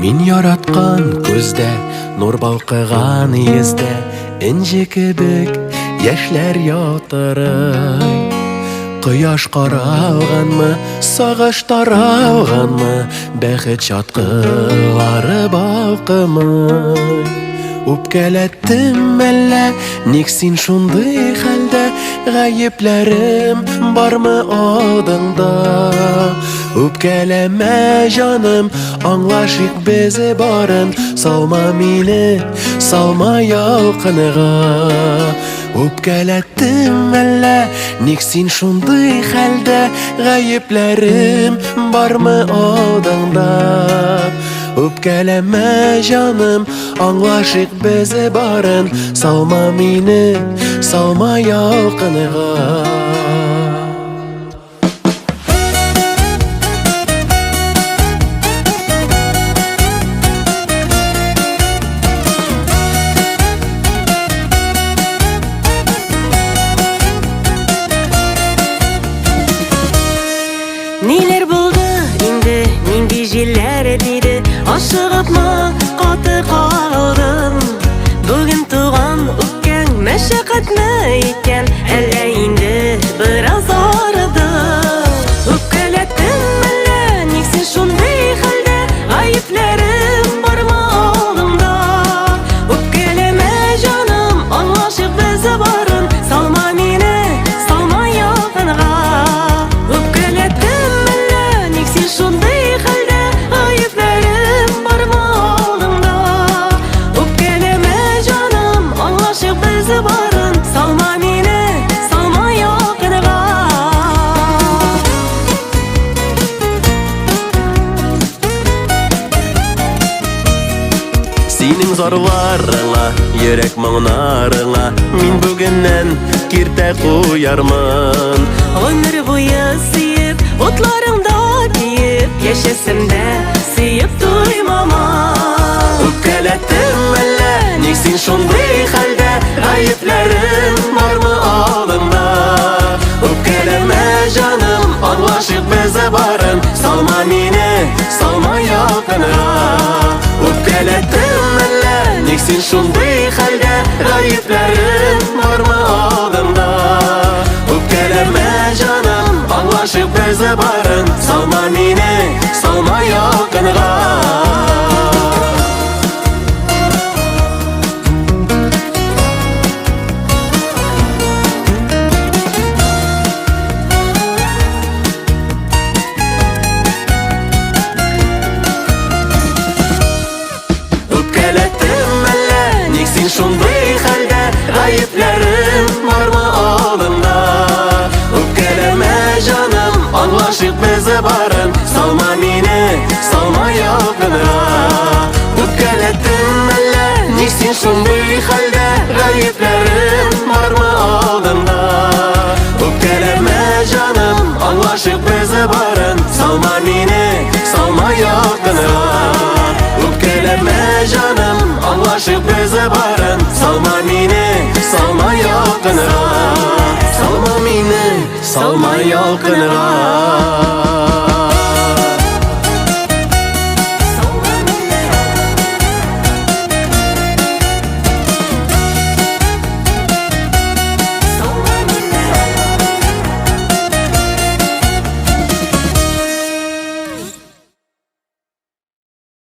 Мин яраткан күздә, нур балкыган йөздә, Энҗе кебек яшьләр ялтырый. Кояш каралганмы, сагыш таралганмы, Бәхет чаткылары балкымый. Үпкәләттем әллә, ник син шундый хәлдә, Гаепләрем бармы алдыңда? Үпкәләмә, җаным, аңлашыйк без барын, Салма мине, салма ялкыныга. Үпкәләттем әллә, ник син шундый хәлдә, Гаепләрем бармы алдыңда? Үпкәләмә, җаным, аңлашыйк без барын, Салма мине, салма ялкыныга. Ниләр булды инде, нинди җилләр тиде, Ашыгыпмы каты калдым? Бүген туган үпкәң мәшәкатьме икән, Әллә инде бераз арыдың? Үпкәләттем әллә, ник син шундый хәлдә, Гаепләрем бармы алдыңда? Үпкәләмә, җаным, аңлашыйк без барын, Салма мине, салма якынга. Үпкәләттем әллә, ник син шундый хәлдә, Гаепләрем бармы алдыңда? Үпкәләмә, җаным, аңлашыйк без барын, Салма мине, салма якынга. Синең зарларыңа, йөрәк моңнарыңа Мин бүгеннән киртә куярмын. Гомер буе сөеп, утларыңда киеп, Яшәсәм дә сөеп туймамын. Үпкәләттем әллә, ник син шундый хәлдә, Гаепләрем бармы алдыңда? Үпкәләмә, җаным, аңлашыйк без барын, Салма мине, салма якынга. Үпкәләттем әллә, ник син шундый хәлдә, Гаепләрем бармы алдыңда? Үпкәләмә, җаным, аңлашыйк без барын, Салма мине, салма якынга. Үпкәләттем әллә, ник син шундый хәлдә, Гаепләрем бармы алдыңда? Үпкәләмә, җаным, аңлашыйк без барын, Салма мине, салма якынга. Үпкәләттем әллә, ник син шундый хәлдә, Гаепләрем бармы алдыңда? Үпкәләмә, җаным, аңлашыйк без барын, Салма мине, салма якынга. Үпкәләмә, җаным, аңлашыйк без барын, Салма мине, салма якынга. Салма мине, салма якынга.